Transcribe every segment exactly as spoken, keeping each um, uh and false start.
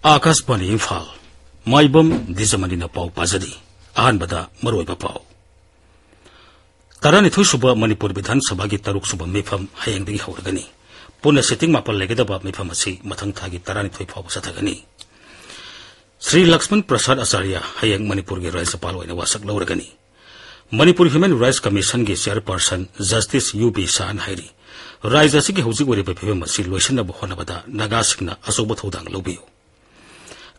ꯑꯥꯀꯥꯁꯕꯥꯅꯤ ꯏꯝꯐꯥꯜ꯫ ꯃꯥꯏꯕꯝ ꯗꯤꯖꯃꯅꯤꯅ ꯄꯥꯎ ꯄꯥꯖꯔꯤ꯫ ꯑꯍꯥꯟꯕꯗ ꯃꯔꯨꯑꯣꯏꯕ ꯄꯥꯎ꯫ ꯇꯔꯥꯅꯤꯊꯣꯏ ꯁꯨꯕ ꯃꯅꯤꯄꯨꯔ ꯕꯤꯙꯥꯟ ꯁꯚꯥꯒꯤ ꯇꯔꯨꯛ ꯁꯨꯕ ꯃꯤꯐꯝ ꯍꯌꯦꯡꯗꯒꯤ ꯍꯧꯔꯒꯅꯤ꯫ ꯄꯨꯟꯅ ꯁꯤꯇꯤꯡ ꯃꯥꯄꯜ ꯂꯩꯒꯗꯕ ꯃꯤꯐꯝ ꯑꯁꯤ ꯃꯊꯪ ꯊꯥꯒꯤ ꯇꯔꯥꯅꯤꯊꯣꯏ ꯐꯥꯎꯕ ꯆꯠꯊꯒꯅꯤ꯫ ꯁ꯭ꯔꯤ ꯂꯛꯁꯃꯟ ꯄ꯭ꯔꯁꯥꯗ ꯑꯆꯥꯔꯌ ꯍꯌꯦꯡ ꯃꯅꯤꯄꯨꯔꯒꯤ ꯔꯥꯖ꯭ꯌꯄꯥꯜ ꯑꯣꯏꯅ ꯋꯥꯁꯛ ꯂꯧꯔꯒꯅꯤ꯫ ꯃꯅꯤꯄꯨꯔ ꯍ꯭ꯌꯨꯃꯦꯟ ꯔꯥꯏꯠꯁ ꯀꯃꯤꯁꯟꯒꯤ ꯆꯦꯌꯔꯄꯔꯁꯟ ꯖꯁꯇꯤꯁ ꯌꯨ ꯕꯤ ꯁꯥꯍꯅ ꯍꯥꯏꯔꯤ, ꯔꯥꯖ꯭ꯌ ꯑꯁꯤꯒꯤ ꯍꯧꯖꯤꯛ ꯑꯣꯏꯔꯤꯕ ꯐꯤꯕꯝ ꯑꯁꯤ ꯂꯣꯏꯁꯤꯟꯅꯕ ꯍꯣꯠꯅꯕꯗ ꯅꯥꯒꯥꯁꯤꯡꯅ ꯑꯆꯧꯕ ꯊꯧꯗꯥꯡ ꯂꯧꯕꯤꯌꯨ꯫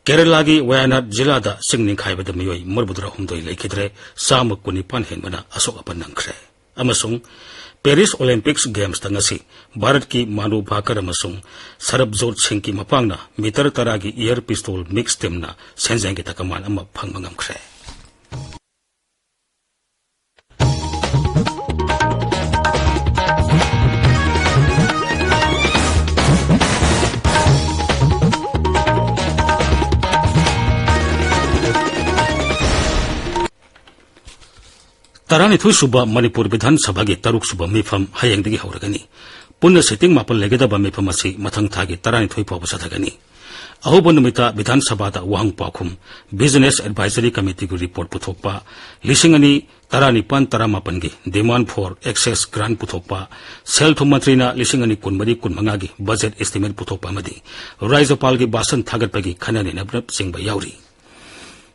ꯀꯦꯔꯂꯥꯒꯤ ꯋꯥꯌꯥꯅꯥꯗ ꯖꯤꯂꯥꯗ ꯆꯤꯡ ꯅꯤꯡꯈꯥꯏꯕꯗ ꯃꯤꯑꯣꯏ ꯃꯔꯤꯐꯨꯇꯔꯥꯍꯨꯝꯗꯣꯏ ꯂꯩꯈꯤꯗ꯭ꯔꯦ, ꯆꯥꯝꯃ ꯀꯨꯟꯅꯤꯄꯥꯟ ꯍꯦꯟꯕꯅ ꯑꯁꯣꯛ ꯑꯄꯟ ꯅꯪꯈ꯭ꯔꯦ꯫ ꯑꯃꯁꯨꯡ ꯄꯦꯔꯤꯁ ꯑꯣꯂꯤꯝꯄꯤꯛꯁ ꯒꯦꯝꯁꯇ ꯉꯁꯤ ꯚꯥꯔꯠꯀꯤ ꯃꯥꯅꯨ ꯚꯥꯀꯔ ꯑꯃꯁꯨꯡ ꯁꯔꯕꯖꯣꯠ ꯁꯤꯡꯒꯤ ꯃꯄꯥꯡꯅ ꯃꯤꯇꯔ ꯇꯔꯥꯒꯤ ꯏꯌꯔ ꯄꯤꯁꯇꯣꯜ ꯃꯤꯛꯁ ꯇꯤꯝꯅ ꯁꯦꯟꯖꯦꯡꯒꯤ ꯇꯀꯃꯥꯟ ꯑꯃ ꯐꯪꯕ ꯉꯝꯈ꯭ꯔꯦ꯫ ꯇꯔꯥꯅꯤꯊꯣꯏ ꯁꯨꯕ ꯃꯅꯤꯄꯨꯔ ꯕꯤꯙꯥꯟ ꯁꯚꯥꯒꯤ ꯇꯔꯨꯛ ꯁꯨꯕ ꯃꯤꯐꯝ ꯍꯌꯦꯡꯗꯒꯤ ꯍꯧꯔꯒꯅꯤ꯫ ꯄꯨꯟꯅ ꯁꯤꯇꯤꯡ ꯃꯥꯄꯜ ꯂꯩꯒꯗꯕ ꯃꯤꯐꯝ ꯑꯁꯤ ꯃꯊꯪ ꯊꯥꯒꯤ ꯇꯔꯥꯅꯤꯊꯣꯏ ꯐꯥꯎꯕ ꯆꯠꯊꯒꯅꯤ꯫ ꯑꯍꯧꯕ ꯅꯨꯃꯤꯠꯇ ꯕꯤꯙꯥꯟ ꯁꯚꯥꯗ ꯋꯥꯍꯪ ꯄꯥꯎꯈꯨꯝ, ꯕꯤꯖꯤꯅꯦꯁ ꯑꯦꯗꯚꯥꯏꯖꯔꯤ ꯀꯃꯤꯇꯤꯒꯤ ꯔꯤꯄꯣꯔꯠ ꯄꯨꯊꯣꯛꯄ, ꯂꯤꯁꯤꯡ ꯑꯅꯤ ꯇꯔꯥꯅꯤꯄꯥꯟ ꯇꯔꯥꯃꯥꯄꯟꯒꯤ demand for access grant ꯄꯨꯊꯣꯛꯄ, ꯁꯦꯜ ꯊꯨꯝ ꯃꯟꯇ꯭ꯔꯤꯅ ꯂꯤꯁꯤꯡ ꯑꯅꯤ ꯀꯨꯟꯃꯔꯤ ꯀꯨꯟꯃꯉꯥꯒꯤ ꯕꯖꯦꯠ ꯑꯦꯁꯇꯤꯃꯦꯠ ꯄꯨꯊꯣꯛꯄ ꯑꯃꯗꯤ ꯔꯥꯖ꯭ꯌꯄꯥꯜꯒꯤ ꯚꯥꯁꯟ ꯊꯥꯒꯠꯄꯒꯤ ꯈꯟꯅ ꯅꯩꯅꯕꯅꯆꯤꯡꯕ ꯌꯥꯎꯔꯤ꯫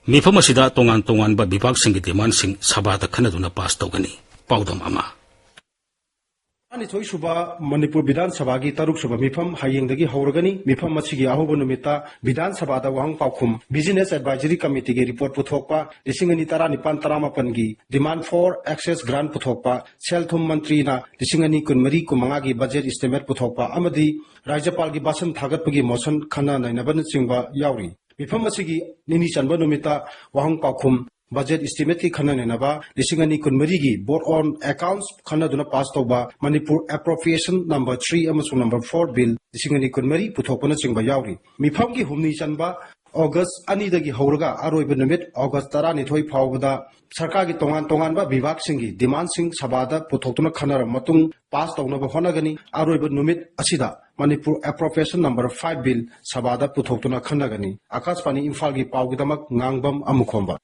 ꯃꯤꯐꯝ ꯑꯁꯤꯗ ꯇꯣꯉꯥꯟ ꯇꯣꯉꯥꯟꯕ ꯕꯤꯚꯥꯒꯁꯤꯡꯒꯤ ꯗꯤꯃꯥꯟꯁꯤꯡ ꯁꯚꯥꯗ ꯈꯟꯅꯗꯨꯅ ꯄꯥꯁ ꯇꯧꯒꯅꯤ꯫ ꯄꯥꯎꯗꯝ ꯑꯃ꯫ ꯇꯔꯥꯅꯤꯊꯣꯏ ꯁꯨꯕ ꯃꯅꯤꯄꯨꯔ ꯕꯤꯙꯥꯟ ꯁꯚꯥꯒꯤ ꯇꯔꯨꯛ ꯁꯨꯕ ꯃꯤꯐꯝ ꯍꯌꯦꯡꯗꯒꯤ ꯍꯧꯔꯒꯅꯤ꯫ ꯃꯤꯐꯝ ꯑꯁꯤꯒꯤ ꯑꯍꯧꯕ ꯅꯨꯃꯤꯠꯇ ꯕꯤꯙꯥꯟ ꯁꯚꯥꯗ ꯋꯥꯍꯪ ꯄꯥꯎꯈꯨꯝ, ꯕꯤꯖꯤꯅꯦꯁ ꯑꯦꯗꯚꯥꯏꯖꯔꯤ ꯀꯃꯤꯇꯤꯒꯤ ꯔꯤꯄꯣꯔꯠ ꯄꯨꯊꯣꯛꯄ, ꯂꯤꯁꯤꯡ ꯑꯅꯤ ꯇꯔꯥꯅꯤꯄꯥꯟ ꯇꯔꯥꯃꯥꯄꯟꯒꯤ demand for access grant ꯄꯨꯊꯣꯛꯄ, ꯁꯦꯜ ꯊꯨꯝ ꯃꯟꯇ꯭ꯔꯤꯅ ꯂꯤꯁꯤꯡ ꯑꯅꯤ ꯀꯨꯟꯃꯔꯤ ꯀꯨꯟꯃꯉꯥꯒꯤ ꯕꯖꯦꯠ ꯑꯦꯁꯇꯤꯃꯦꯠ ꯄꯨꯊꯣꯛꯄ ꯑꯃꯗꯤ ꯔꯥꯖ꯭ꯌꯄꯥꯜꯒꯤ ꯚꯥꯁꯟ ꯊꯥꯒꯠꯄꯒꯤ ꯃꯣꯁꯟ ꯈꯟꯅ ꯅꯩꯅꯕꯅꯆꯤꯡꯕ ꯌꯥꯎꯔꯤ꯫ ꯃꯤꯐꯝ ꯑꯁꯤꯒꯤ ꯅꯤꯅꯤ ꯆꯟꯕ ꯅꯨꯃꯤꯠꯇ ꯋꯥꯍꯪ ꯄꯥꯎꯈꯨꯝ, ꯕꯖꯦꯠ ꯑꯦꯁꯇꯤꯃꯦꯠꯀꯤ ꯈꯟꯅ ꯅꯩꯅꯕ, ꯂꯤꯁꯤꯡ ꯑꯅꯤ ꯀꯨꯟꯃꯔꯤꯒꯤ Vote on Accounts ꯈꯟꯅꯗꯨꯅ ꯄꯥꯁ ꯇꯧꯕ, ꯃꯅꯤꯄꯨꯔ Appropriation number three ꯑꯃꯁꯨꯡ number four Bill ꯂꯤꯁꯤꯡ ꯑꯅꯤ ꯀꯨꯟꯃꯔꯤ ꯄꯨꯊꯣꯛꯄꯅꯆꯤꯡꯕ ꯌꯥꯎꯔꯤ꯫ ꯃꯤꯐꯝꯒꯤ ꯍꯨꯝꯅꯤ ꯆꯟꯕ ꯑꯣꯒꯁ ꯑꯅꯤꯗꯒꯤ ꯍꯧꯔꯒ ꯑꯔꯣꯏꯕ ꯅꯨꯃꯤꯠ ꯑꯣꯒꯁ ꯇꯔꯥꯅꯤꯊꯣꯏ ꯐꯥꯎꯕꯗ ꯁꯔꯀꯥꯔꯒꯤ ꯇꯣꯉꯥꯟ ꯇꯣꯉꯥꯟꯕ ꯕꯤꯚꯥꯒꯁꯤꯡꯒꯤ ꯗꯤꯃꯥꯟꯁꯤꯡ ꯁꯚꯥꯗ ꯄꯨꯊꯣꯛꯇꯨꯅ ꯈꯟꯅꯔꯕ ꯃꯇꯨꯡ ꯄꯥꯁ ꯇꯧꯅꯕ ꯍꯣꯠꯅꯒꯅꯤ꯫ ꯑꯔꯣꯏꯕ ꯅꯨꯃꯤꯠ ꯑꯁꯤꯗ ꯃꯅꯤꯄꯨꯔ ꯑꯦꯄ꯭ꯔꯣꯄ꯭ꯔꯤꯌꯦꯁꯟ ꯅꯝꯕꯔ ꯐꯥꯏꯚ ꯕꯤꯜ ꯁꯚꯥꯗ ꯄꯨꯊꯣꯛꯇꯨꯅ ꯈꯟꯅꯒꯅꯤ꯫ ꯑꯥꯀꯥꯁꯕꯥꯅꯤ ꯏꯝꯐꯥꯜꯒꯤ ꯄꯥꯎꯒꯤꯗꯃꯛ ꯉꯥꯡꯕꯝ ꯑꯃꯨꯈꯣꯝꯕ꯫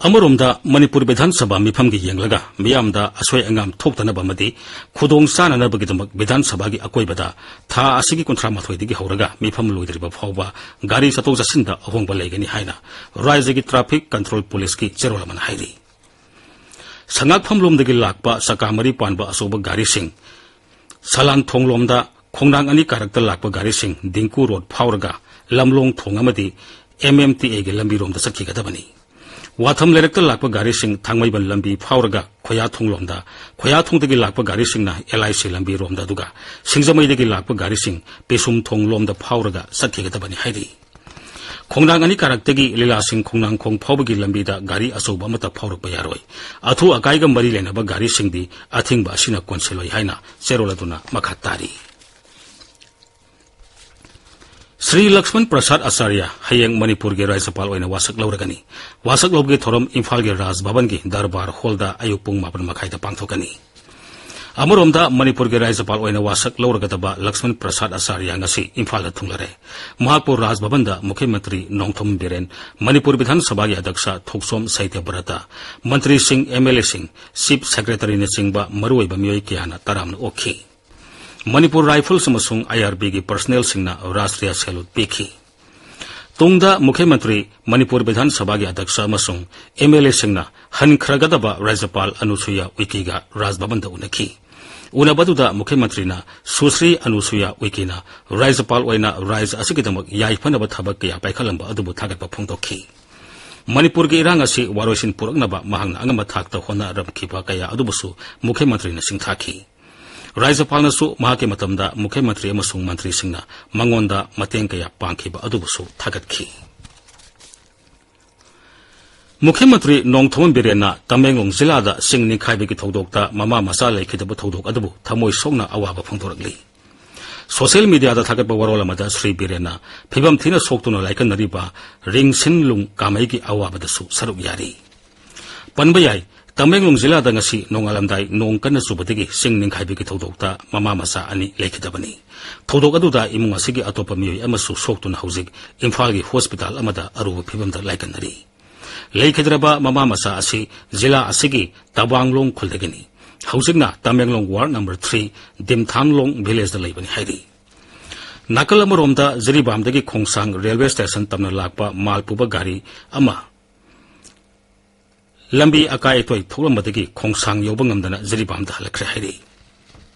ꯑꯃꯔꯣꯝꯗ ꯃꯅꯤꯄꯨꯔ ꯕꯤꯙꯥꯟ ꯁꯚꯥ ꯃꯤꯐꯝꯒꯤ ꯌꯦꯡꯂꯒ ꯃꯤꯌꯥꯝꯗ ꯑꯁꯣꯏ ꯑꯉꯥꯝ ꯊꯣꯛꯇꯅꯕ ꯑꯃꯗꯤ ꯈꯨꯗꯣꯡ ꯆꯥꯅꯅꯕꯒꯤꯗꯃꯛ ꯕꯤꯙꯥꯟ ꯁꯚꯥꯒꯤ ꯑꯀꯣꯏꯕꯗ ꯊꯥ ꯑꯁꯤꯒꯤ ꯀꯨꯟꯊ꯭ꯔꯥ ꯃꯥꯊꯣꯏꯗꯒꯤ ꯍꯧꯔꯒ ꯃꯤꯐꯝ ꯂꯣꯏꯗ꯭ꯔꯤꯕ ꯐꯥꯎꯕ ꯒꯥꯔꯤ ꯆꯠꯊꯣꯛ ꯆꯠꯁꯤꯟꯗ ꯑꯍꯣꯡꯕ ꯂꯩꯒꯅꯤ ꯍꯥꯏꯅ ꯔꯥꯖ꯭ꯌꯒꯤ ꯇ꯭ꯔꯥꯐꯤꯛ ꯀꯟꯇ꯭ꯔꯣꯜ ꯄꯨꯂꯤꯁꯀꯤ ꯆꯦꯔꯣꯜ ꯑꯃꯅ ꯍꯥꯏꯔꯤ꯫ ꯁꯉꯥꯛꯐꯝꯂꯣꯝꯗꯒꯤ ꯂꯥꯛꯄ ꯆꯀꯥ ꯃꯔꯤ ꯄꯥꯟꯕ ꯑꯆꯧꯕ ꯒꯥꯔꯤꯁꯤꯡ, ꯁꯂꯥꯟ ꯊꯣꯡꯂꯣꯝꯗ ꯈꯣꯡꯅꯥꯡ ꯑꯅꯤ ꯀꯥꯔꯛꯇ ꯂꯥꯛꯄ ꯒꯥꯔꯤꯁꯤꯡ ꯗꯤꯡꯀꯨ ꯔꯣꯗ ꯐꯥꯎꯔꯒ ꯂꯝꯂꯣꯡ ꯊꯣꯡ ꯑꯃꯗꯤ ꯑꯦꯝ ꯑꯦꯝ ꯇꯤ ꯑꯦꯒꯤ ꯂꯝꯕꯤꯔꯣꯝꯗ ꯆꯠꯈꯤꯒꯗꯕꯅꯤ꯫ ꯋꯥꯊꯝ ꯂꯩꯔꯛꯇ ꯂꯥꯛꯄ ꯒꯥꯔꯤꯁꯤꯡ ꯊꯥꯡꯃꯩꯕꯟ ꯂꯝꯕꯤ ꯐꯥꯎꯔꯒ ꯈꯣꯌꯥꯊꯣꯡꯂꯣꯝꯗ, ꯈꯣꯌꯥꯊꯣꯡꯗꯒꯤ ꯂꯥꯛꯄ ꯒꯥꯔꯤꯁꯤꯡꯅ ꯑꯦꯜ ꯑꯥꯏ ꯁꯤ ꯂꯝꯕꯤꯔꯣꯝꯗ, ꯑꯗꯨꯒ ꯁꯤꯡꯖꯃꯩꯗꯒꯤ ꯂꯥꯛꯄ ꯒꯥꯔꯤꯁꯤꯡ ꯄꯤꯁꯨꯝꯊꯣꯡꯂꯣꯝꯗ ꯐꯥꯎꯔꯒ ꯆꯠꯈꯤꯒꯗꯕꯅꯤ ꯍꯥꯏꯔꯤ꯫ ꯈꯣꯡꯅꯥꯡ ꯑꯅꯤ ꯀꯥꯔꯛꯇꯒꯤ ꯂꯤꯂꯥꯁꯤꯡ ꯈꯣꯡꯅꯥꯡꯈꯣꯡ ꯐꯥꯎꯕꯒꯤ ꯂꯝꯕꯤꯗ ꯒꯥꯔꯤ ꯑꯆꯧꯕ ꯑꯃꯠꯇ ꯐꯥꯎꯔꯛꯄ ꯌꯥꯔꯣꯏ꯫ ꯑꯊꯨ ꯑꯀꯥꯏꯒ ꯃꯔꯤ ꯂꯩꯅꯕ ꯒꯥꯔꯤꯁꯤꯡꯗꯤ ꯑꯊꯤꯡꯕ ꯑꯁꯤꯅ ꯀꯣꯟꯁꯤꯜꯂꯣꯏ ꯍꯥꯏꯅ ꯆꯦꯔꯣꯜ ꯑꯗꯨꯅ ꯃꯈꯥ ꯇꯥꯔꯤ꯫ ꯁ꯭ꯔꯤ ꯂꯛꯁꯃꯟ ꯄ꯭ꯔꯁꯥꯗ ꯑꯆꯥꯔꯌ ꯍꯌꯦꯡ ꯃꯅꯤꯄꯨꯔꯒꯤ ꯔꯥꯖ꯭ꯌꯄꯥꯜ ꯑꯣꯏꯅ ꯋꯥꯁꯛ ꯂꯧꯔꯒꯅꯤ꯫ ꯋꯥꯁꯛ ꯂꯧꯕꯒꯤ ꯊꯧꯔꯝ ꯏꯝꯐꯥꯜꯒꯤ ꯔꯥꯖ ꯚꯕꯟꯒꯤ ꯗꯔꯕꯥꯔ ꯍꯣꯜꯗ ꯑꯌꯨꯛ ꯄꯨꯡ ꯃꯥꯄꯟ ꯃꯈꯥꯏꯗ ꯄꯥꯡꯊꯣꯛꯀꯅꯤ꯫ ꯑꯃꯔꯣꯝꯗ ꯃꯅꯤꯄꯨꯔꯒꯤ ꯔꯥꯖ꯭ꯌꯄꯥꯜ ꯑꯣꯏꯅ ꯋꯥꯁꯛ ꯂꯧꯔꯒꯗꯕ ꯂꯛꯁꯃꯟ ꯄ꯭ꯔꯁꯥꯗ ꯑꯆꯥꯔꯌ ꯉꯁꯤ ꯏꯝꯐꯥꯜꯗ ꯊꯨꯡꯂꯔꯦ꯫ ꯃꯍꯥꯛꯄꯨ ꯔꯥꯖ ꯚꯕꯟꯗ ꯃꯨꯈ꯭ꯌ ꯃꯟꯇ꯭ꯔꯤ ꯅꯣꯡꯊꯣꯝ ꯕꯤꯔꯦꯟ, ꯃꯅꯤꯄꯨꯔ ꯕꯤꯙꯥꯟ ꯁꯚꯥꯒꯤ ꯑꯗ꯭ꯌꯛꯁ ꯊꯣꯛꯆꯣꯝ ꯁꯇ꯭ꯌꯕ꯭ꯔꯇ, ꯃꯟꯇ꯭ꯔꯤꯁꯤꯡ, ꯑꯦꯝ ꯑꯦꯜ ꯑꯦꯁꯤꯡ, ꯆꯤꯐ ꯁꯦꯀ꯭ꯔꯦꯇꯔꯤꯅꯆꯤꯡꯕ ꯃꯔꯨꯑꯣꯏꯕ ꯃꯤꯑꯣꯏ ꯀꯌꯥꯅ ꯇꯔꯥꯝꯅ ꯑꯣꯛꯈꯤ꯫ ꯃꯅꯤꯄꯨꯔ ꯔꯥꯏꯐꯜꯁ ꯑꯃꯁꯨꯡ ꯑꯥꯏ ꯑꯥꯔ ꯕꯤꯒꯤ ꯄꯔꯁꯅꯦꯜꯁꯤꯡꯅ ꯔꯥꯁꯇ꯭ꯔꯤꯌ ꯁꯦꯂꯨꯠ ꯄꯤꯈꯤ꯫ ꯇꯨꯡꯗ ꯃꯨꯈ꯭ꯌ ꯃꯟꯇ꯭ꯔꯤ, ꯃꯅꯤꯄꯨꯔ ꯕꯤꯙꯥꯟ ꯁꯚꯥꯒꯤ ꯑꯗ꯭ꯌꯛꯁ ꯑꯃꯁꯨꯡ ꯑꯦꯝ ꯑꯦꯜ ꯑꯦꯁꯤꯡꯅ ꯍꯟꯈ꯭ꯔꯒꯗꯕ ꯔꯥꯖ꯭ꯌꯄꯥꯜ ꯑꯅꯨꯁꯨꯏꯌꯥ ꯎꯏꯀꯦꯒ ꯔꯥꯖ ꯚꯕꯟꯗ ꯎꯅꯈꯤ꯫ ꯎꯅꯕꯗꯨꯗ ꯃꯨꯈ꯭ꯌ ꯃꯟꯇ꯭ꯔꯤꯅ ꯁꯨꯁ꯭ꯔꯤ ꯑꯅꯨꯁꯨꯏꯌꯥ ꯎꯏꯀꯦꯅ ꯔꯥꯖ꯭ꯌꯄꯥꯜ ꯑꯣꯏꯅ ꯔꯥꯖ꯭ꯌ ꯑꯁꯤꯒꯤꯗꯃꯛ ꯌꯥꯏꯐꯅꯕ ꯊꯕꯛ ꯀꯌꯥ ꯄꯥꯏꯈꯠꯂꯝꯕ ꯑꯗꯨꯕꯨ ꯊꯥꯒꯠꯄ ꯐꯣꯡꯗꯣꯛꯈꯤ꯫ ꯃꯅꯤꯄꯨꯔꯒꯤ ꯏꯔꯥꯡ ꯑꯁꯤ ꯋꯥꯔꯣꯏꯁꯤꯟ ꯄꯨꯔꯛꯅꯕ ꯃꯍꯥꯛꯅ ꯑꯉꯝꯕ ꯊꯥꯛꯇ ꯍꯣꯠꯅꯔꯝꯈꯤꯕ ꯀꯌꯥ ꯑꯗꯨꯕꯨꯁꯨ ꯃꯨꯈ꯭ꯌ ꯃꯟꯇ꯭ꯔꯤꯅ ꯁꯤꯡꯊꯥꯈꯤ꯫ ꯔꯥꯖ꯭ꯌꯄꯥꯜꯅꯁꯨ ꯃꯍꯥꯛꯀꯤ ꯃꯇꯝꯗ ꯃꯨꯈ꯭ꯌ ꯃꯟꯇ꯭ꯔꯤ ꯑꯃꯁꯨꯡ ꯃꯟꯇ꯭ꯔꯤꯁꯤꯡꯅ ꯃꯉꯣꯟꯗ ꯃꯇꯦꯡ ꯀꯌꯥ ꯄꯥꯡꯈꯤꯕ ꯑꯗꯨꯕꯨꯁꯨ ꯊꯥꯒꯠꯈꯤ꯫ ꯃꯨꯈ꯭ꯌ ꯃꯟꯇ꯭ꯔꯤ ꯅꯣꯡꯊꯣꯝꯕꯝ ꯕꯤꯔꯦꯟꯅ ꯇꯃꯦꯡꯂꯣꯡ ꯖꯤꯂꯥꯗ ꯆꯤꯡ ꯅꯤꯡꯈꯥꯏꯕꯒꯤ ꯊꯧꯗꯣꯛꯇ ꯃꯃꯥ ꯃꯆꯥ ꯂꯩꯈꯤꯗꯕ ꯊꯧꯗꯣꯛ ꯑꯗꯨꯕꯨ ꯊꯃꯣꯏ ꯁꯣꯛꯅ ꯑꯋꯥꯕ ꯐꯣꯡꯗꯣꯔꯛꯂꯤ꯫ ꯁꯣꯁꯤꯌꯦꯜ ꯃꯤꯗꯤꯌꯥꯗ ꯊꯥꯒꯠꯄ ꯋꯥꯔꯣꯜ ꯑꯃꯗ ꯁ꯭ꯔꯤ ꯕꯤꯔꯦꯟꯅ ꯐꯤꯕꯝ ꯊꯤꯅ ꯁꯣꯛꯇꯨꯅ ꯂꯥꯏꯀꯠꯅꯔꯤꯕ ꯔꯤꯡꯁꯤꯟꯂꯨꯡ ꯀꯥꯃꯩꯒꯤ ꯑꯋꯥꯕꯗꯁꯨ ꯁꯔꯨꯛ ꯌꯥꯔꯤ꯫ ꯄꯟꯕ ꯌꯥꯏ, ꯇꯃꯦꯡꯂꯣꯡ ꯖꯤꯂꯥꯗ ꯉꯁꯤ ꯅꯣꯡꯉꯥꯜꯂꯝꯗꯥꯏ ꯅꯣꯡ ꯀꯟꯅ ꯆꯨꯕꯗꯒꯤ ꯆꯤꯡ ꯅꯤꯡꯈꯥꯏꯕꯒꯤ ꯊꯧꯗꯣꯛꯇ ꯃꯃꯥ ꯃꯆꯥ ꯑꯅꯤ ꯂꯩꯈꯤꯗꯕꯅꯤ꯫ ꯊꯧꯗꯣꯛ ꯑꯗꯨꯗ ꯏꯃꯨꯡ ꯑꯁꯤꯒꯤ ꯑꯇꯣꯞꯄ ꯃꯤꯑꯣꯏ ꯑꯃꯁꯨ ꯁꯣꯛꯇꯨꯅ ꯍꯧꯖꯤꯛ ꯏꯝꯐꯥꯜꯒꯤ ꯍꯣꯁꯄꯤꯇꯥꯜ ꯑꯃꯗ ꯑꯔꯨꯕ ꯐꯤꯕꯝꯗ ꯂꯥꯏꯀꯠꯅꯔꯤ꯫ ꯂꯩꯈꯤꯗ꯭ꯔꯕ ꯃꯃꯥ ꯃꯆꯥ ꯑꯁꯤ ꯖꯤꯂꯥ ꯑꯁꯤꯒꯤ ꯇꯕꯥꯡꯂꯣꯡ ꯈꯨꯜꯗꯒꯤꯅꯤ꯫ ꯍꯧꯖꯤꯛꯅ ꯇꯃꯦꯡꯂꯣꯡ ꯋꯥꯔꯗ ꯅꯝꯕꯔ ꯊ꯭ꯔꯤ ꯗꯤꯝꯊꯥꯟꯂꯣꯡ ꯚꯤꯂꯦꯖꯇ ꯂꯩꯕꯅꯤ ꯍꯥꯏꯔꯤ꯫ ꯅꯥꯀꯜ ꯑꯃꯔꯣꯝꯗ ꯖꯤꯔꯤꯕꯥꯝꯗꯒꯤ ꯈꯣꯡꯁꯥꯡ ꯔꯦꯜꯋꯦ ꯁ꯭ꯇꯦꯁꯟ ꯇꯝꯅ ꯂꯥꯛꯄ ꯃꯥꯜ ꯄꯨꯕ ꯒꯥꯔꯤ ꯑꯃ ꯂꯝꯕꯤ ꯑꯀꯥꯏ ꯑꯇꯣꯏ ꯊꯣꯛꯂꯝꯕꯗꯒꯤ ꯈꯣꯡꯁꯥꯡ ꯌꯧꯕ ꯉꯝꯗꯅ ꯖꯤꯔꯤꯕꯥꯝꯗ ꯍꯜꯂꯛꯈ꯭ꯔꯦ ꯍꯥꯏꯔꯤ꯫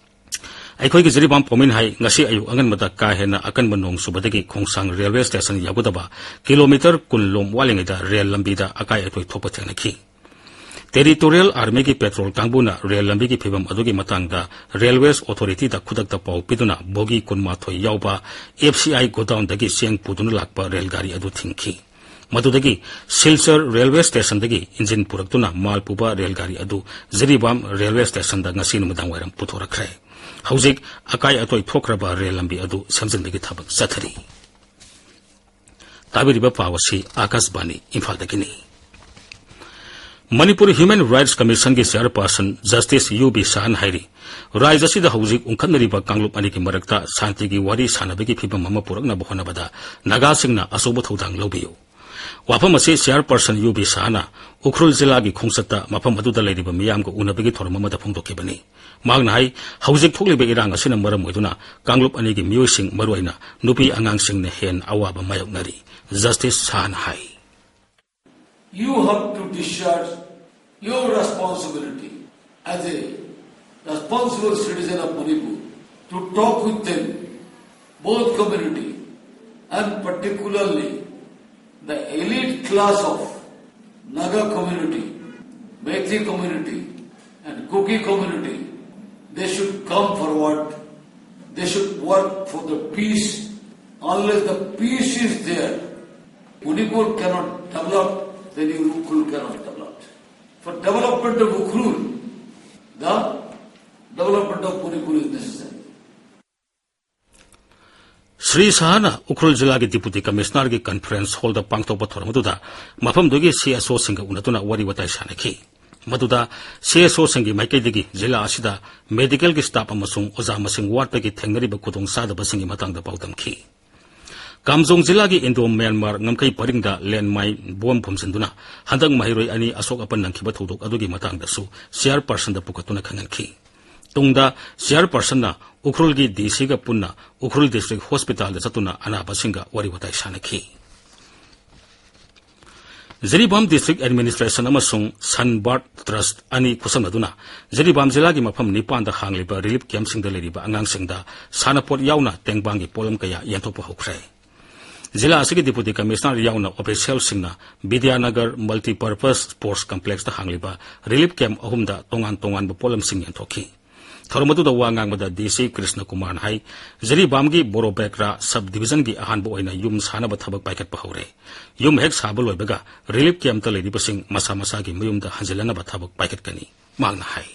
ꯑꯩꯈꯣꯏꯒꯤ ꯖꯤꯔꯤꯕꯥꯝ ꯄꯥꯎꯃꯤꯅ ꯍꯥꯏ, ꯉꯁꯤ ꯑꯌꯨꯛ ꯑꯉꯟꯕꯗ ꯀꯥ ꯍꯦꯟꯅ ꯑꯀꯟꯕ ꯅꯣꯡ ꯆꯨꯕꯗꯒꯤ ꯈꯣꯡꯁꯥꯡ ꯔꯦꯜꯋꯦ ꯁ꯭ꯇꯦꯁꯟ ꯌꯧꯒꯗꯕ ꯀꯤꯂꯣꯃꯤꯇꯔ ꯀꯨꯟ ꯂꯣꯝ ꯋꯥꯠꯂꯤꯉꯩꯗ ꯔꯦꯜ ꯂꯝꯕꯤꯗ ꯑꯀꯥꯏ ꯑꯇꯣꯏ ꯊꯣꯛꯄ ꯊꯦꯡꯅꯈꯤ꯫ ꯇꯦꯔꯤꯇꯣꯔꯤꯌꯦꯜ ꯑꯥꯔꯃꯤꯒꯤ ꯄꯦꯇ꯭ꯔꯣꯜ ꯀꯥꯡꯕꯨꯅ ꯔꯦꯜ ꯂꯝꯕꯤꯒꯤ ꯐꯤꯕꯝ ꯑꯗꯨꯒꯤ ꯃꯇꯥꯡꯗ ꯔꯦꯜꯋꯦꯁ ꯑꯣꯊꯣꯔꯤꯇꯤꯗ ꯈꯨꯗꯛꯇ ꯄꯥꯎ ꯄꯤꯗꯨꯅ ꯕꯣꯒꯤ ꯀꯨꯟꯃꯥꯊꯣꯏ ꯌꯥꯎꯕ ꯑꯦꯐ ꯁꯤ ꯑꯥꯏ ꯒꯣꯗꯥꯎꯟꯗꯒꯤ ꯆꯦꯡ ꯄꯨꯗꯨꯅ ꯂꯥꯛꯄ ꯔꯦꯜ ꯒꯥꯔꯤ ꯑꯗꯨ ꯊꯤꯡꯈꯤ꯫ ꯃꯗꯨꯗꯒꯤ ꯁꯤꯜꯆꯔ ꯔꯦꯜꯋꯦ ꯁ꯭ꯇꯦꯁꯟꯗꯒꯤ ꯏꯟꯖꯤꯟ ꯄꯨꯔꯛꯇꯨꯅ ꯃꯥꯜ ꯄꯨꯕ ꯔꯦꯜ ꯒꯥꯔꯤ ꯑꯗꯨ ꯖꯤꯔꯤꯕꯥꯝ ꯔꯦꯜꯋꯦ ꯁ꯭ꯇꯦꯁꯟꯗ ꯉꯁꯤ ꯅꯨꯃꯤꯗꯥꯡ ꯋꯥꯏꯔꯝ ꯄꯨꯊꯣꯔꯛꯈ꯭ꯔꯦ꯫ ꯍꯧꯖꯤꯛ ꯑꯀꯥꯏ ꯑꯇꯣꯏ ꯊꯣꯛꯈ꯭ꯔꯕ ꯔꯦꯜ ꯂꯝꯕꯤ ꯑꯗꯨ ꯁꯦꯝꯖꯤꯟꯕꯒꯤ ꯊꯕꯛ ꯆꯠꯊꯔꯤ꯫ ꯇꯥꯕꯤꯔꯤꯕ ꯄꯥꯎ ꯑꯁꯤ ꯑꯥꯀꯥꯁꯕꯥꯅꯤ ꯏꯝꯐꯥꯜꯗꯒꯤꯅꯤ꯫ ꯃꯅꯤꯄꯨꯔ ꯍ꯭ꯌꯨꯃꯦꯟ ꯔꯥꯏꯠꯁ ꯀꯃꯤꯁꯟꯒꯤ ꯆꯦꯌꯔꯄꯔꯁꯟ ꯖꯁꯇꯤꯁ ꯌꯨ ꯕꯤ ꯁꯍꯥꯟ ꯍꯥꯏꯔꯤ, ꯔꯥꯏꯖ꯭ꯌ ꯑꯁꯤꯗ ꯍꯧꯖꯤꯛ ꯎꯪꯈꯠꯅꯔꯤꯕ ꯀꯥꯡꯂꯨꯞ ꯑꯅꯤꯒꯤ ꯃꯔꯛꯇ ꯁꯥꯟꯇꯤꯒꯤ ꯋꯥꯔꯤ ꯁꯥꯟꯅꯕꯒꯤ ꯐꯤꯚꯝ ꯑꯃ ꯄꯨꯔꯛꯅꯕ ꯍꯣꯠꯅꯕꯗ ꯅꯥꯒꯥꯁꯤꯡꯅ ꯑꯆꯧꯕ ꯊꯧꯗꯥꯡ ꯂꯧꯕꯤꯌꯨ꯫ ꯋꯥꯐꯝ ꯑꯁꯤ ꯆꯦꯌꯔꯄꯔꯁꯟ ꯌꯨ ꯕꯤ ꯁꯍꯥꯅ ꯎꯈ꯭ꯔꯨꯜ ꯖꯤꯂꯥꯒꯤ ꯈꯣꯡꯆꯠꯇ ꯃꯐꯝ ꯑꯗꯨꯗ ꯂꯩꯔꯤꯕ ꯃꯤꯌꯥꯝꯒ ꯎꯅꯕꯒꯤ ꯊꯧꯔꯝ ꯑꯃꯗ ꯐꯣꯡꯗꯣꯛꯈꯤꯕꯅꯤ꯫ ꯃꯍꯥꯛꯅ ꯍꯥꯏ, ꯍꯧꯖꯤꯛ ꯊꯣꯛꯂꯤꯕ ꯏꯔꯥꯡ ꯑꯁꯤꯅ ꯃꯔꯝ ꯑꯣꯏꯗꯨꯅ ꯀꯥꯡꯂꯨꯞ ꯑꯅꯤꯒꯤ ꯃꯤꯑꯣꯏꯁꯤꯡ, ꯃꯔꯨꯑꯣꯏꯅ ꯅꯨꯄꯤ ꯑꯉꯥꯡꯁꯤꯡꯅ ꯍꯦꯟꯅ ꯑꯋꯥꯕ ꯃꯥꯌꯣꯛꯅꯔꯤ꯫ ꯖꯁꯇꯤꯁ ꯁꯍꯥꯟ ꯍꯥꯏ꯫ You have to discharge your responsibility as a responsible citizen of Manipur to talk with them, both community, and particularly the elite class of Naga community, Meitei community, and Kuki community, they should come forward. They should work for the peace. Unless the peace is there, Manipur cannot develop, then your Ukhrul cannot develop. For development of Ukhrul, the development of Manipur is necessary. Shri ꯁꯍꯥꯅ ꯎꯈ꯭ꯔꯨꯜ ꯖꯤꯂꯥꯒꯤ Deputy Commissionerꯒꯤ conference hallꯗ ꯄꯥꯡꯊꯣꯛꯄ ꯊꯧꯔꯝ ꯑꯗꯨꯗ ꯃꯐꯝꯗꯨꯒꯤ CSOꯁꯤꯡꯒ ꯎꯅꯗꯨꯅ ꯋꯥꯔꯤ ꯋꯥꯇꯥꯏ ꯁꯥꯟꯅꯈꯤ꯫ ꯃꯗꯨꯗ CSOꯁꯤꯡꯒꯤ ꯃꯥꯏꯀꯩꯗꯒꯤ ꯖꯤꯂꯥ ꯑꯁꯤꯗ medicalꯒꯤ staff ꯑꯃꯁꯨꯡ ꯑꯣꯖꯥ ꯃꯁꯤꯡ ꯋꯥꯠꯄꯒꯤ ꯊꯦꯡꯅꯔꯤꯕ ꯈꯨꯗꯣꯡꯆꯥꯗꯕꯁꯤꯡꯒꯤ ꯃꯇꯥꯡꯗ ꯄꯥꯎꯗꯝꯈꯤ꯫ ꯀꯥꯝꯖꯣꯡ ꯖꯤꯂꯥꯒꯤ Indo Myanmar ꯉꯝꯈꯩ ꯄꯔꯤꯡꯗ landmine bomb ꯐꯨꯝꯖꯤꯟꯗꯨꯅ ꯍꯟꯗꯛ ꯃꯍꯩꯔꯣꯏ ꯑꯅꯤ ꯑꯁꯣꯛ ꯑꯄꯟ ꯅꯪꯈꯤꯕ ꯊꯧꯗꯣꯛ ꯑꯗꯨꯒꯤ ꯃꯇꯥꯡꯗꯁꯨ chairpersonꯗ ꯄꯨꯈꯠꯇꯨꯅ ꯈꯪꯍꯟꯈꯤ꯫ ꯇꯨꯡꯗ chairpersonꯅ ꯎꯈ꯭ꯔꯨꯜꯒꯤ DCꯒ ꯄꯨꯟꯅ ꯎꯈ꯭ꯔꯨꯜ district hospitalꯗ ꯆꯠꯇꯨꯅ ꯑꯅꯥꯕꯁꯤꯡꯒ ꯋꯥꯔꯤ ꯋꯥꯇꯥꯏ ꯁꯥꯟꯅꯈꯤ꯫ ꯖꯤꯔꯤꯕꯥꯝ District Administration ꯑꯃꯁꯨꯡ Sunbird Trust ꯑꯅꯤ ꯈꯨꯠꯁꯝꯅꯗꯨꯅ ꯖꯤꯔꯤꯕꯥꯝ ꯖꯤꯂꯥꯒꯤ ꯃꯐꯝ ꯅꯤꯄꯥꯟꯗ ꯍꯥꯡꯂꯤꯕ relief campꯁꯤꯡꯗ ꯂꯩꯔꯤꯕ ꯑꯉꯥꯡꯁꯤꯡꯗ ꯁꯥꯟꯅꯄꯣꯠ ꯌꯥꯎꯅ ꯇꯦꯡꯕꯥꯡꯒꯤ ꯄꯣꯠꯂꯝ ꯀꯌꯥ ꯌꯦꯟꯊꯣꯛꯄ ꯍꯧꯈ꯭ꯔꯦ꯫ ꯖꯤꯂꯥ ꯑꯁꯤꯒꯤ Deputy Commissioner ꯌꯥꯎꯅ officialꯁꯤꯡꯅ ꯕꯤꯗ꯭ꯌꯥꯅꯒꯔ Multipurpose Sports Complexꯇ ꯍꯥꯡꯂꯤꯕ relief camp ꯑꯍꯨꯝꯗ ꯇꯣꯉꯥꯟ ꯇꯣꯉꯥꯟꯕ ꯄꯣꯠꯂꯝꯁꯤꯡ ꯌꯦꯟꯊꯣꯛꯈꯤ꯫ ꯊꯧꯔꯝ ꯑꯗꯨꯗ ꯋꯥ ꯉꯥꯡꯕꯗ DC ꯀ꯭ꯔꯤꯁꯅ ꯀꯨꯃꯥꯔꯅ ꯍꯥꯏ, ꯖꯤꯔꯤꯕꯥꯝꯒꯤ ꯕꯣꯔꯣꯕꯦꯀ꯭ꯔꯥ sub divisionꯒꯤ ꯑꯍꯥꯟꯕ ꯑꯣꯏꯅ ꯌꯨꯝ ꯁꯥꯅꯕ ꯊꯕꯛ ꯄꯥꯏꯈꯠꯄ ꯍꯧꯔꯦ꯫ ꯌꯨꯝ ꯍꯦꯛ ꯁꯥꯕ ꯂꯣꯏꯕꯒ relief campꯇ ꯂꯩꯔꯤꯕꯁꯤꯡ ꯃꯁꯥ ꯃꯁꯥꯒꯤ ꯃꯌꯨꯝꯗ ꯍꯟꯖꯤꯜꯂꯅꯕ ꯊꯕꯛ ꯄꯥꯏꯈꯠꯀꯅꯤ꯫ ꯃꯍꯥꯛꯅ ꯍꯥꯏ꯫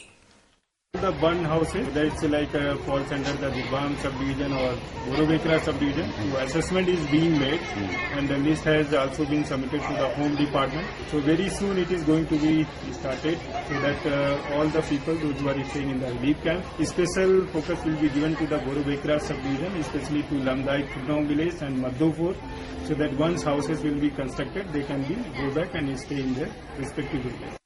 The burned houses, whether it's like, uh, falls under the Jiribam subdivision or Borobekra subdivision, so assessment is being made, and the list has also been submitted to the Home Department. So very soon it is going to be started, so that, uh, all the people, those who are staying in the relief camp, special focus will be given to the Borobekra subdivision, especially to Lamdai, Khurnong village and Madhopur, so that once houses will be constructed, they can be go back and stay in their respective villages.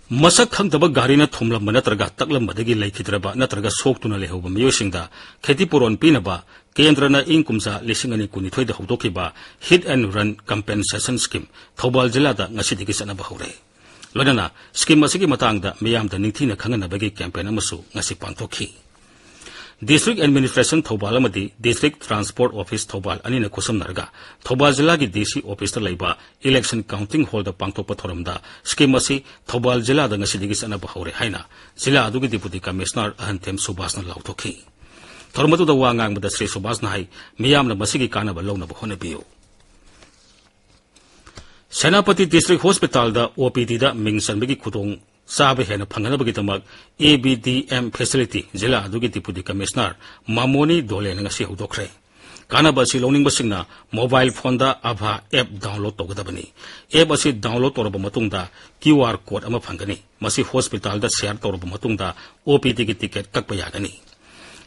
ꯃꯁꯛ ꯈꯪꯗꯕ ꯒꯥꯔꯤꯅ ꯊꯣꯝꯂꯝꯕ ꯅꯠꯇ꯭ꯔꯒ ꯇꯛꯂꯝꯕꯗꯒꯤ ꯂꯩꯈꯤꯗ꯭ꯔꯕ ꯅꯠꯇ꯭ꯔꯒ ꯁꯣꯛꯇꯨꯅ ꯂꯩꯍꯧꯕ ꯃꯤꯑꯣꯏꯁꯤꯡꯗ ꯈꯦꯇꯤꯄꯨꯔꯣꯟ ꯄꯤꯅꯕ ꯀꯦꯟꯗ꯭ꯔꯅ ꯏꯪ ꯀꯨꯝꯖꯥ ꯂꯤꯁꯤꯡ ꯑꯅꯤ ꯀꯨꯟꯅꯤꯊꯣꯏꯗ ꯍꯧꯗꯣꯛꯈꯤꯕ Hit and Run Compensation Scheme Thoubal ꯖꯤꯂꯥꯗ ꯉꯁꯤꯗꯒꯤ ꯆꯠꯅꯕ ꯍꯧꯔꯦ꯫ ꯂꯣꯏꯅꯅ scheme ꯑꯁꯤꯒꯤ ꯃꯇꯥꯡꯗ ꯃꯤꯌꯥꯝꯗ ꯅꯤꯡꯊꯤꯅ ꯈꯪꯍꯟꯅꯕꯒꯤ campaign ꯑꯃꯁꯨ ꯉꯁꯤ ꯄꯥꯡꯊꯣꯛꯈꯤ꯫ District Administration ꯊꯧꯕꯥꯜ ꯑꯃꯗꯤ District Transport Office ꯊꯧꯕꯥꯜ ꯑꯅꯤꯅ ꯈꯨꯠꯁꯝꯅꯔꯒ ꯊꯧꯕꯥꯜ ꯖꯤꯂꯥꯒꯤ DC officeꯇ ꯂꯩꯕ Election Counting Hallꯗ ꯄꯥꯡꯊꯣꯛꯄ ꯊꯧꯔꯝꯗ scheme ꯑꯁꯤ ꯊꯧꯕꯥꯜ ꯖꯤꯂꯥꯗ ꯉꯁꯤꯗꯒꯤ ꯆꯠꯅꯕ ꯍꯧꯔꯦ ꯍꯥꯏꯅ ꯖꯤꯂꯥ ꯑꯗꯨꯒꯤ Deputy Commissioner ꯑꯍꯟꯊꯦꯝ ꯁꯨꯕꯥꯁꯅ ꯂꯥꯎꯊꯣꯛꯈꯤ꯫ ꯊꯧꯔꯝ ꯑꯗꯨꯗ ꯋꯥ ꯉꯥꯡꯕꯗ ꯁ꯭ꯔꯤ ꯁꯨꯕꯥꯁꯅ ꯍꯥꯏ, ꯃꯤꯌꯥꯝꯅ ꯃꯁꯤꯒꯤ ꯀꯥꯟꯅꯕ ꯂꯧꯅꯕ ꯍꯣꯠꯅꯕꯤꯌꯨ꯫ ꯁꯦꯅꯥꯄꯇꯤ District Hospitalꯗ OPDꯗ ꯃꯤꯡ ꯆꯟꯕꯒꯤ ꯈꯨꯗꯣꯡ ꯆꯥꯕ ꯍꯦꯟꯅ ꯐꯪꯅꯅꯕꯒꯤꯗꯃꯛ A B D M facility ꯖꯤꯂꯥ ꯑꯗꯨꯒꯤ Deputy Commissioner ꯃꯥꯃꯣꯅꯤ ꯗꯣꯂꯦꯅ ꯉꯁꯤ ꯍꯧꯗꯣꯛꯈ꯭ꯔꯦ꯫ ꯀꯥꯟꯅꯕ ꯑꯁꯤ ꯂꯧꯅꯤꯡꯕꯁꯤꯡꯅ mobile phoneꯗ ꯑꯥꯚꯥ app download ꯇꯧꯒꯗꯕꯅꯤ꯫ App ꯑꯁꯤ download ꯇꯧꯔꯕ ꯃꯇꯨꯡꯗ Q R code ꯑꯃ ꯐꯪꯒꯅꯤ꯫ ꯃꯁꯤ hospitalꯗ share ꯇꯧꯔꯕ ꯃꯇꯨꯡꯗ OPDꯒꯤ ticket ꯀꯛꯄ ꯌꯥꯒꯅꯤ꯫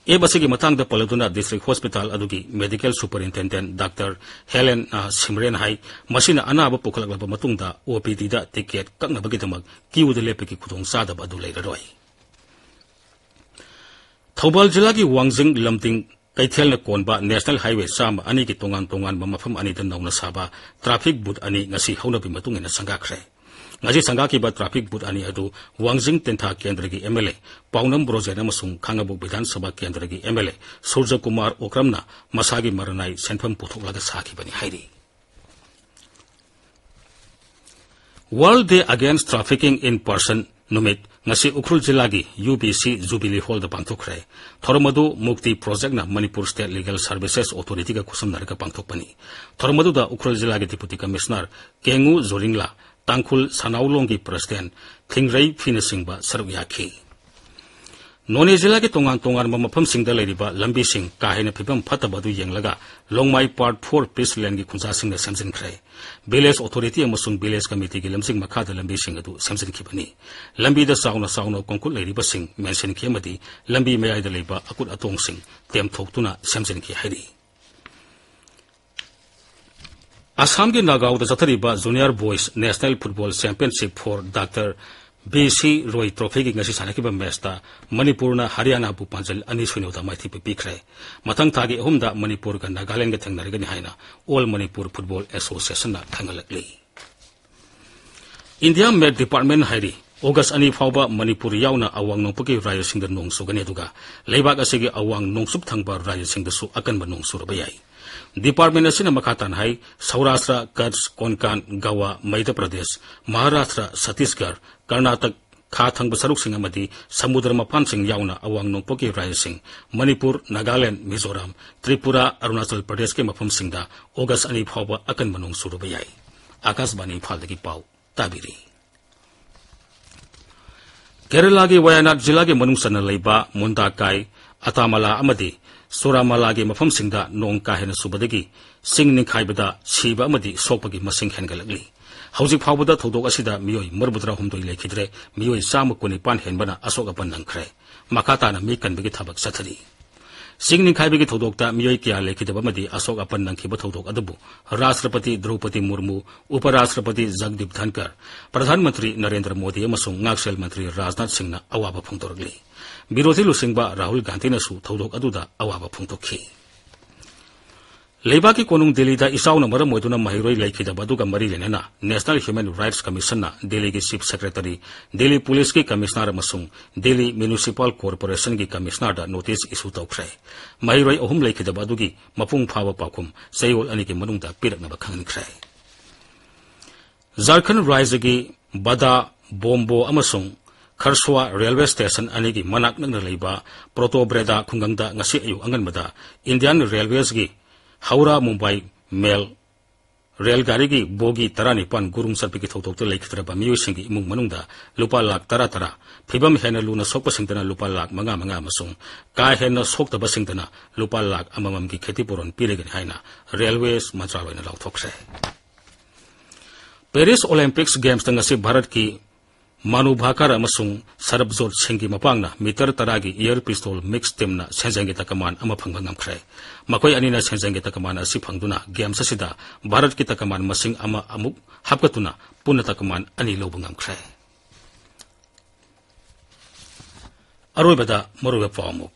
App ꯑꯁꯤꯒꯤ ꯃꯇꯥꯡꯗ ꯄꯜꯂꯗꯨꯅ District Hospital ꯑꯗꯨꯒꯤ Medical Superintendent Doctor Helen ꯁꯤꯝꯔꯦꯟ ꯍꯥꯏ, ꯃꯁꯤꯅ ꯑꯅꯥꯕ ꯄꯨꯈꯠꯂꯛꯂꯕ ꯃꯇꯨꯡꯗ OPDꯗ ticket ꯀꯛꯅꯕꯒꯤꯗꯃꯛ queueꯗ ꯂꯦꯞꯄꯒꯤ ꯈꯨꯗꯣꯡꯆꯥꯗꯕ ꯑꯗꯨ ꯂꯩꯔꯔꯣꯏ꯫ ꯊꯧꯕꯥꯜ ꯖꯤꯂꯥꯒꯤ ꯋꯥꯡꯖꯤꯡ ꯂꯝꯗꯤꯡ ꯀꯩꯊꯦꯜꯅ ꯀꯣꯟꯕ National Highway ꯆꯥꯝꯃ ꯑꯅꯤꯒꯤ ꯇꯣꯉꯥꯟ ꯇꯣꯉꯥꯟꯕ ꯃꯐꯝ ꯑꯅꯤꯗ ꯅꯧꯅ ꯁꯥꯕ traffic booth ꯑꯅꯤ ꯉꯁꯤ ꯍꯧꯅꯕꯤ ꯃꯇꯨꯡ ꯏꯟꯅ ꯁꯪꯒꯥꯈ꯭ꯔꯦ꯫ ꯉꯁꯤ ꯁꯪꯒꯥꯈꯤꯕ traffic booth ꯑꯅꯤ ꯑꯗꯨ ꯋꯥꯡꯖꯤꯡ ꯇꯦꯟꯊꯥ ꯀꯦꯟꯗ꯭ꯔꯒꯤ MLA ꯄꯥꯎꯅꯝ ꯕ꯭ꯔꯣꯖꯦꯟ ꯑꯃꯁꯨꯡ ꯈꯥꯡꯉꯕꯣꯛ ꯕꯤꯙꯥꯟ ꯁꯚꯥ ꯀꯦꯟꯗ꯭ꯔꯒꯤ MLA ꯁꯨꯔꯖꯀꯨꯃꯥꯔ ꯑꯣꯀ꯭ꯔꯝꯅ ꯃꯁꯥꯒꯤ ꯃꯔꯅꯥꯏ ꯁꯦꯟꯐꯝ ꯄꯨꯊꯣꯛꯂꯒ ꯁꯥꯈꯤꯕꯅꯤ ꯍꯥꯏꯔꯤ꯫ World Day Against Trafficking in Person ꯅꯨꯃꯤꯠ ꯉꯁꯤ ꯎꯈ꯭ꯔꯨꯜ ꯖꯤꯂꯥꯒꯤ UBC Jubilee Hallꯗ ꯄꯥꯡꯊꯣꯛꯈ꯭ꯔꯦ꯫ ꯊꯧꯔꯝ ꯑꯗꯨ ꯃꯨꯛꯇꯤ Projectꯅ Manipur State Legal Services Authorityꯒ ꯈꯨꯠꯁꯝꯅꯔꯒ ꯄꯥꯡꯊꯣꯛꯄꯅꯤ꯫ ꯊꯧꯔꯝ ꯑꯗꯨꯗ ꯎꯈ꯭ꯔꯨꯜ ꯖꯤꯂꯥꯒꯤ Deputy Commissioner ꯀꯦꯡꯉꯨ ꯖꯣꯔꯤꯡꯂꯥ, ꯇꯥꯡꯈꯨꯜ ꯁꯅꯥꯎꯂꯣꯡꯒꯤ President ꯊꯤꯡꯔꯩ ꯐꯤꯅꯆꯤꯡꯕ ꯁꯔꯨꯛ ꯌꯥꯈꯤ꯫ ꯅꯣꯅꯦ ꯖꯤꯂꯥꯒꯤ ꯇꯣꯉꯥꯟ ꯇꯣꯉꯥꯟꯕ ꯃꯐꯝꯁꯤꯡꯗ ꯂꯩꯔꯤꯕ ꯂꯝꯕꯤꯁꯤꯡ ꯀꯥ ꯍꯦꯟꯅ ꯐꯤꯕꯝ ꯐꯠꯇꯕ ꯑꯗꯨ ꯌꯦꯡꯂꯒ ꯂꯣꯡꯃꯥꯏ Part four Peace Laneꯒꯤ ꯈꯨꯟꯖꯥꯁꯤꯡꯅ ꯁꯦꯝꯖꯤꯟꯈ꯭ꯔꯦ꯫ Village Authority ꯑꯃꯁꯨꯡ Village Committeeꯒꯤ ꯂꯝꯖꯤꯡ ꯃꯈꯥꯗ ꯂꯝꯕꯤꯁꯤꯡ ꯑꯗꯨ ꯁꯦꯝꯖꯤꯟꯈꯤꯕꯅꯤ꯫ ꯂꯝꯕꯤꯗ ꯆꯥꯎꯅ ꯆꯥꯎꯅ ꯀꯣꯡꯀꯨꯠ ꯂꯩꯔꯤꯕꯁꯤꯡ ꯃꯦꯟꯁꯤꯟꯈꯤ ꯑꯃꯗꯤ ꯂꯝꯕꯤ ꯃꯌꯥꯏꯗ ꯂꯩꯕ ꯑꯀꯨꯠ ꯑꯇꯣꯡꯁꯤꯡ ꯇꯦꯝꯊꯣꯛꯇꯨꯅ ꯁꯦꯝꯖꯤꯟꯈꯤ ꯍꯥꯏꯔꯤ꯫ ꯑꯁꯥꯝꯒꯤ ꯅꯥꯒꯥꯎꯗ ꯆꯠꯊꯔꯤꯕ Junior Boys National Football Championship for Doctor B C Roy Trophyꯒꯤ ꯉꯁꯤ ꯁꯥꯟꯅꯈꯤꯕ matchꯇ ꯃꯅꯤꯄꯨꯔꯅ ꯍꯔꯤꯌꯥꯅꯥꯕꯨ ꯄꯥꯟꯖꯜ ꯑꯅꯤ ꯁꯣꯏꯅꯣꯗ ꯃꯥꯏꯊꯤꯕ ꯄꯤꯈ꯭ꯔꯦ꯫ ꯃꯊꯪ ꯊꯥꯒꯤ ꯑꯍꯨꯝꯗ ꯃꯅꯤꯄꯨꯔꯒ ꯅꯥꯒꯥꯂꯦꯟꯗꯒ ꯊꯦꯡꯅꯔꯒꯅꯤ ꯍꯥꯏꯅ All Manipur Football Associationꯅ ꯈꯪꯍꯜꯂꯛꯂꯤ꯫ India Met Department ꯍꯥꯏꯔꯤ, August ꯑꯅꯤ ꯐꯥꯎꯕ ꯃꯅꯤꯄꯨꯔ ꯌꯥꯎꯅ ꯑꯋꯥꯡ ꯅꯣꯡꯄꯣꯛꯀꯤ ꯔꯥꯖ꯭ꯌꯁꯤꯡꯗ ꯅꯣꯡ ꯆꯨꯒꯅꯤ, ꯑꯗꯨꯒ ꯂꯩꯕꯥꯛ ꯑꯁꯤꯒꯤ ꯑꯋꯥꯡ ꯅꯣꯡꯆꯨꯞ ꯊꯪꯕ ꯔꯥꯖ꯭ꯌꯁꯤꯡꯗꯁꯨ ꯑꯀꯟꯕ ꯅꯣꯡ ꯆꯨꯔꯕ ꯌꯥꯏ꯫ Department ꯑꯁꯤꯅ ꯃꯈꯥ ꯇꯥꯅ ꯍꯥꯏ, ꯁꯧꯔꯥꯁꯇ꯭ꯔ, ꯀꯠꯁ, ꯀꯣꯟꯀꯥꯟ, ꯒꯋꯥ, ꯃꯩꯙ꯭ꯌ ꯄ꯭ꯔꯗꯦꯁ, ꯃꯍꯥꯔꯥꯁꯇ꯭ꯔ, ꯁꯠꯇꯤꯁꯒꯔ, ꯀꯔꯅꯥꯇꯛ, ꯈꯥ ꯊꯪꯕ ꯁꯔꯨꯛꯁꯤꯡ ꯑꯃꯗꯤ ꯁꯃꯨꯗ꯭ꯔ ꯃꯄꯥꯟꯁꯤꯡ ꯌꯥꯎꯅ ꯑꯋꯥꯡ ꯅꯣꯡꯄꯣꯛꯀꯤ ꯔꯥꯖ꯭ꯌꯁꯤꯡ ꯃꯅꯤꯄꯨꯔ, ꯅꯥꯒꯥꯂꯦꯟꯗ, ꯃꯤꯖꯣꯔꯥꯝ, ꯇ꯭ꯔꯤꯄꯨꯔꯥ, ꯑꯔꯨꯅꯥꯆꯜ ꯄ꯭ꯔꯗꯦꯁꯀꯤ ꯃꯐꯝꯁꯤꯡꯗ August ꯑꯅꯤ ꯐꯥꯎꯕ ꯑꯀꯟꯕ ꯅꯣꯡ ꯆꯨꯔꯕ ꯌꯥꯏ꯫ ꯑꯀꯥꯁꯕꯥꯅꯤ ꯏꯝꯐꯥꯜꯗꯒꯤ ꯄꯥꯎ ꯇꯥꯕꯤꯔꯤ꯫ ꯀꯦꯔꯂꯥꯒꯤ ꯋꯥꯌꯥꯅꯥꯗ ꯖꯤꯂꯥꯒꯤ ꯃꯅꯨꯡ ꯆꯟꯅ ꯂꯩꯕ ꯃꯨꯟꯗꯥꯀꯥꯏ, ꯑꯇꯥꯃꯂꯥ ꯑꯃꯗꯤ ꯁꯨꯔꯥꯃꯂꯥꯒꯤ ꯃꯐꯝꯁꯤꯡꯗ ꯅꯣꯡ ꯀꯥ ꯍꯦꯟꯅ ꯆꯨꯕꯗꯒꯤ ꯆꯤꯡ ꯅꯤꯡꯈꯥꯏꯕꯗ ꯁꯤꯕ ꯑꯃꯗꯤ ꯁꯣꯛꯄꯒꯤ ꯃꯁꯤꯡ ꯍꯦꯟꯒꯠꯂꯛꯂꯤ꯫ ꯍꯧꯖꯤꯛ ꯐꯥꯎꯕꯗ ꯊꯧꯗꯣꯛ ꯑꯁꯤꯗ ꯃꯤꯑꯣꯏ ꯃꯔꯤꯐꯨꯇꯔꯥꯍꯨꯝꯗꯣꯏ ꯂꯩꯈꯤꯗ꯭ꯔꯦ, ꯃꯤꯑꯣꯏ ꯆꯥꯝꯃ ꯀꯨꯟꯅꯤꯄꯥꯟ ꯍꯦꯟꯕꯅ ꯑꯁꯣꯛ ꯑꯄꯟ ꯅꯪꯈ꯭ꯔꯦ꯫ ꯃꯈꯥ ꯇꯥꯅ ꯃꯤ ꯀꯟꯕꯒꯤ ꯊꯕꯛ ꯆꯠꯊꯔꯤ꯫ ꯆꯤꯡ ꯅꯤꯡꯈꯥꯏꯕꯒꯤ ꯊꯧꯗꯣꯛꯇ ꯃꯤꯑꯣꯏ ꯀꯌꯥ ꯂꯩꯈꯤꯗꯕ ꯑꯃꯗꯤ ꯑꯁꯣꯛ ꯑꯄꯟ ꯅꯪꯈꯤꯕ ꯊꯧꯗꯣꯛ ꯑꯗꯨꯕꯨ ꯔꯥꯁꯇ꯭ꯔꯄꯇꯤ ꯗ꯭ꯔꯧꯄꯗꯤ ꯃꯨꯔꯃꯨ, ꯎꯄ ꯔꯥꯁꯇ꯭ꯔꯄꯇꯤ ꯖꯒꯗꯤꯞ ꯙꯟꯀꯔ, ꯄ꯭ꯔꯙꯥꯟ ꯃꯟꯇ꯭ꯔꯤ ꯅꯔꯦꯟꯗ꯭ꯔ ꯃꯣꯗꯤ ꯑꯃꯁꯨꯡ ꯉꯥꯛꯁꯦꯜ ꯃꯟꯇ꯭ꯔꯤ ꯔꯥꯖꯅꯥꯊ ꯁꯤꯡꯅ ꯑꯋꯥꯕ ꯐꯣꯡꯗꯣꯔꯛꯂꯤ꯫ ꯕꯤꯔꯣꯙꯤ ꯂꯨꯆꯤꯡꯕ ꯔꯥꯍꯨꯜ ꯒꯥꯟꯙꯤꯅꯁꯨ ꯊꯧꯗꯣꯛ ꯑꯗꯨꯗ ꯑꯋꯥꯕ ꯐꯣꯡꯗꯣꯛꯈꯤ꯫ ꯂꯩꯕꯥꯛꯀꯤ ꯀꯣꯅꯨꯡ ꯗꯤꯜꯂꯤꯗ ꯏꯆꯥꯎꯅ ꯃꯔꯝ ꯑꯣꯏꯗꯨꯅ ꯃꯍꯩꯔꯣꯏ ꯂꯩꯈꯤꯗꯕ ꯑꯗꯨꯒ ꯃꯔꯤ ꯂꯩꯅꯅ National Human Rights Commissionꯅ ꯗꯤꯜꯂꯤꯒꯤ Chief Secretary, ꯗꯤꯜꯂꯤ ꯄꯨꯂꯤꯁꯀꯤ ꯀꯃꯤꯁꯅꯔ ꯑꯃꯁꯨꯡ ꯗꯤꯜꯂꯤ Municipal Corporationꯒꯤ ꯀꯃꯤꯁꯅꯔꯗ ꯅꯣꯇꯤꯁ ꯏꯁꯨ ꯇꯧꯈ꯭ꯔꯦ꯫ ꯃꯍꯩꯔꯣꯏ ꯑꯍꯨꯝ ꯂꯩꯈꯤꯗꯕ ꯑꯗꯨꯒꯤ ꯃꯄꯨꯡ ꯐꯥꯕ ꯄꯥꯎꯈꯨꯝ ꯆꯌꯣꯜ ꯑꯅꯤꯒꯤ ꯃꯅꯨꯡꯗ ꯄꯤꯔꯛꯅꯕ ꯈꯪꯍꯟꯈ꯭ꯔꯦ꯫ ꯖꯥꯔꯈꯟꯗ ꯔꯥꯖ꯭ꯌꯒꯤ ꯕꯗꯥ, ꯕꯣꯝꯕꯣ ꯑꯃꯁꯨꯡ ꯈꯔꯁ꯭ꯋꯥ ꯔꯦꯜꯋꯦ ꯁ꯭ꯇꯦꯁꯟ ꯑꯅꯤꯒꯤ ꯃꯅꯥꯛ ꯅꯛꯅ ꯂꯩꯕ ꯄ꯭ꯔꯣꯇꯣꯕ꯭ꯔꯦꯗꯥ ꯈꯨꯡꯒꯪꯗ ꯉꯁꯤ ꯑꯌꯨꯛ ꯑꯉꯟꯕꯗ ꯏꯟꯗꯤꯌꯥꯟ ꯔꯦꯜꯋꯦꯁꯒꯤ ꯍꯧꯔꯥ ꯃꯨꯝꯕꯥꯏ ꯃꯦꯜ ꯔꯦꯜꯒꯥꯔꯤꯒꯤ ꯕꯣꯒꯤ ꯇꯔꯥꯅꯤꯄꯥꯟ ꯒꯨꯔꯨꯡ ꯆꯠꯄꯒꯤ ꯊꯧꯗꯣꯛꯇ ꯂꯩꯈꯤꯗ꯭ꯔꯕ ꯃꯤꯑꯣꯏꯁꯤꯡꯒꯤ ꯏꯃꯨꯡ ꯃꯅꯨꯡꯗ ꯂꯨꯄꯥ ꯂꯥꯈ ꯇꯔꯥ ꯇꯔꯥ, ꯐꯤꯕꯝ ꯍꯦꯟꯅ ꯂꯨꯅ ꯁꯣꯛꯄꯁꯤꯡꯗꯅ ꯂꯨꯄꯥ ꯂꯥꯈ ꯃꯉꯥ ꯃꯉꯥ ꯑꯃꯁꯨꯡ ꯀꯥ ꯍꯦꯟꯅ ꯁꯣꯛꯇꯕꯁꯤꯡꯗꯅ ꯂꯨꯄꯥ ꯂꯥꯈ ꯑꯃꯃꯝꯒꯤ ꯈꯦꯇꯤꯄꯨꯔꯣꯟ ꯄꯤꯔꯒꯅꯤ ꯍꯥꯏꯅ ꯔꯦꯜꯋꯦꯁ ꯃꯟꯇ꯭ꯔꯥꯂꯣꯏꯅ ꯂꯥꯎꯊꯣꯛꯈ꯭ꯔꯦ꯫ ꯄꯦꯔꯤꯁ ꯑꯣꯂꯦꯝꯄꯤꯛꯁ ꯒꯦꯝꯁꯇ ꯉꯁꯤ ꯚꯥꯔꯠꯀꯤ ꯃꯥꯅꯨ ꯚꯥꯀꯔ ꯑꯃꯁꯨꯡ ꯁꯔꯕꯖꯣꯠ ꯁꯤꯡꯒꯤ ꯃꯄꯥꯡꯅ ꯃꯤꯇꯔ ꯇꯔꯥꯒꯤ ꯏꯌꯔ ꯄꯤꯁꯇꯣꯜ ꯃꯤꯛꯁ ꯇꯤꯝꯅ ꯁꯦꯟꯖꯦꯡꯒꯤ ꯇꯀꯃꯥꯟ ꯑꯃ ꯐꯪꯕ ꯉꯝꯈ꯭ꯔꯦ꯫ ꯃꯈꯣꯏ ꯑꯅꯤꯅ ꯁꯦꯟꯖꯦꯡꯒꯤ ꯇꯀꯃꯥꯟ ꯑꯁꯤ ꯐꯪꯗꯨꯅ ꯒꯦꯝꯁ ꯑꯁꯤꯗ ꯚꯥꯔꯠꯀꯤ ꯇꯀꯃꯥꯟ ꯃꯁꯤꯡ ꯑꯃ ꯑꯃꯨꯛ ꯍꯥꯞꯀꯠꯇꯨꯅ ꯄꯨꯟꯅ ꯇꯀꯃꯥꯟ ꯑꯅꯤ ꯂꯧꯕ ꯉꯝꯈ꯭ꯔꯦ꯫ ꯑꯔꯣꯏꯕꯗ ꯃꯔꯨꯑꯣꯏꯕ ꯄꯥꯎ ꯑꯃꯨꯛ꯫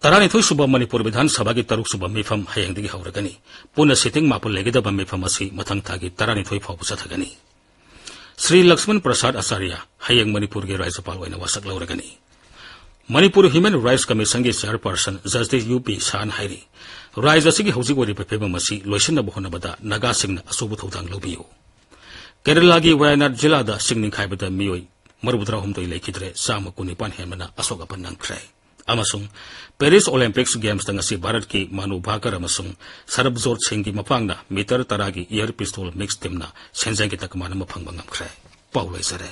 ꯇꯔꯥꯅꯤꯊꯣꯏ ꯁꯨꯕ ꯃꯅꯤꯄꯨꯔ ꯕꯤꯙꯥꯟ ꯁꯚꯥꯒꯤ ꯇꯔꯨꯛ ꯁꯨꯕ ꯃꯤꯐꯝ ꯍꯌꯦꯡꯗꯒꯤ ꯍꯧꯔꯒꯅꯤ꯫ ꯄꯨꯟꯅ ꯁꯤꯇꯤꯡ ꯃꯥꯄꯟ ꯂꯩꯒꯗꯕ ꯃꯤꯐꯝ ꯑꯁꯤ ꯃꯊꯪ ꯊꯥꯒꯤ ꯇꯔꯥꯅꯤꯊꯣꯏ ꯐꯥꯎꯕ ꯆꯠꯊꯒꯅꯤ꯫ ꯁ꯭ꯔꯤ ꯂꯛꯁꯃꯟ ꯄ꯭ꯔꯁꯥꯗ ꯑꯆꯥꯔꯌ ꯍꯌꯦꯡ ꯃꯅꯤꯄꯨꯔꯒꯤ ꯔꯥꯖ꯭ꯌꯄꯥꯜ ꯑꯣꯏꯅ ꯋꯥꯁꯛ ꯂꯧꯔꯒꯅꯤ꯫ ꯃꯅꯤꯄꯨꯔ ꯍ꯭ꯌꯨꯃꯦꯟ ꯔꯥꯏꯠꯁ ꯀꯃꯤꯁꯟꯒꯤ ꯆꯦꯌꯔꯄꯔꯁꯟ ꯖꯁꯇꯤꯁ ꯌꯨ ꯄꯤ ꯁꯥꯍꯅ ꯍꯥꯏꯔꯤ, ꯔꯥꯖ꯭ꯌ ꯑꯁꯤꯒꯤ ꯍꯧꯖꯤꯛ ꯑꯣꯏꯔꯤꯕ ꯐꯤꯕꯝ ꯑꯁꯤ ꯂꯣꯏꯁꯤꯟꯅꯕ ꯍꯣꯠꯅꯕꯗ ꯅꯥꯒꯥꯁꯤꯡꯅ ꯑꯆꯧꯕ ꯊꯧꯗꯥꯡ ꯂꯧꯕꯤꯌꯨ꯫ ꯀꯦꯔꯂꯥꯒꯤ ꯋꯥꯌꯅꯥꯗ ꯖꯤꯂꯥꯗ ꯆꯤꯡ ꯅꯤꯡꯈꯥꯏꯕꯗ ꯃꯤꯑꯣꯏ ꯃꯔꯤꯐꯨꯇꯔꯥꯍꯨꯝꯗꯣꯏ ꯂꯩꯈꯤꯗ꯭ꯔꯦ, ꯆꯥꯝꯃ ꯀꯨꯟꯅꯤꯄꯥꯟ ꯍꯦꯟꯕꯅ ꯑꯁꯣꯛ ꯑꯄꯟ ꯅꯪꯈ꯭ꯔꯦ꯫ ꯑꯃꯁꯨꯡ ꯄꯦꯔꯤꯁ ꯑꯣꯂꯦꯝꯄꯤꯛꯁ ꯒꯦꯝꯁꯇ ꯉꯁꯤ ꯚꯥꯔꯠꯀꯤ ꯃꯥꯅꯨ ꯚꯥꯀꯔ ꯑꯃꯁꯨꯡ ꯁꯔꯕꯖꯣꯠ ꯁꯤꯡꯒꯤ ꯃꯄꯥꯡꯅ ꯃꯤꯇꯔ ꯇꯔꯥꯒꯤ ꯏꯌꯔ ꯄꯤꯁꯇꯣꯜ ꯃꯤꯛꯁ ꯇꯤꯝꯅ ꯁꯦꯟꯖꯦꯡꯒꯤ ꯇꯀꯃꯥꯟ ꯑꯃ ꯐꯪꯕ ꯉꯝꯈ꯭ꯔꯦ꯫ ꯄꯥꯎ ꯂꯣꯏꯖꯔꯦ꯫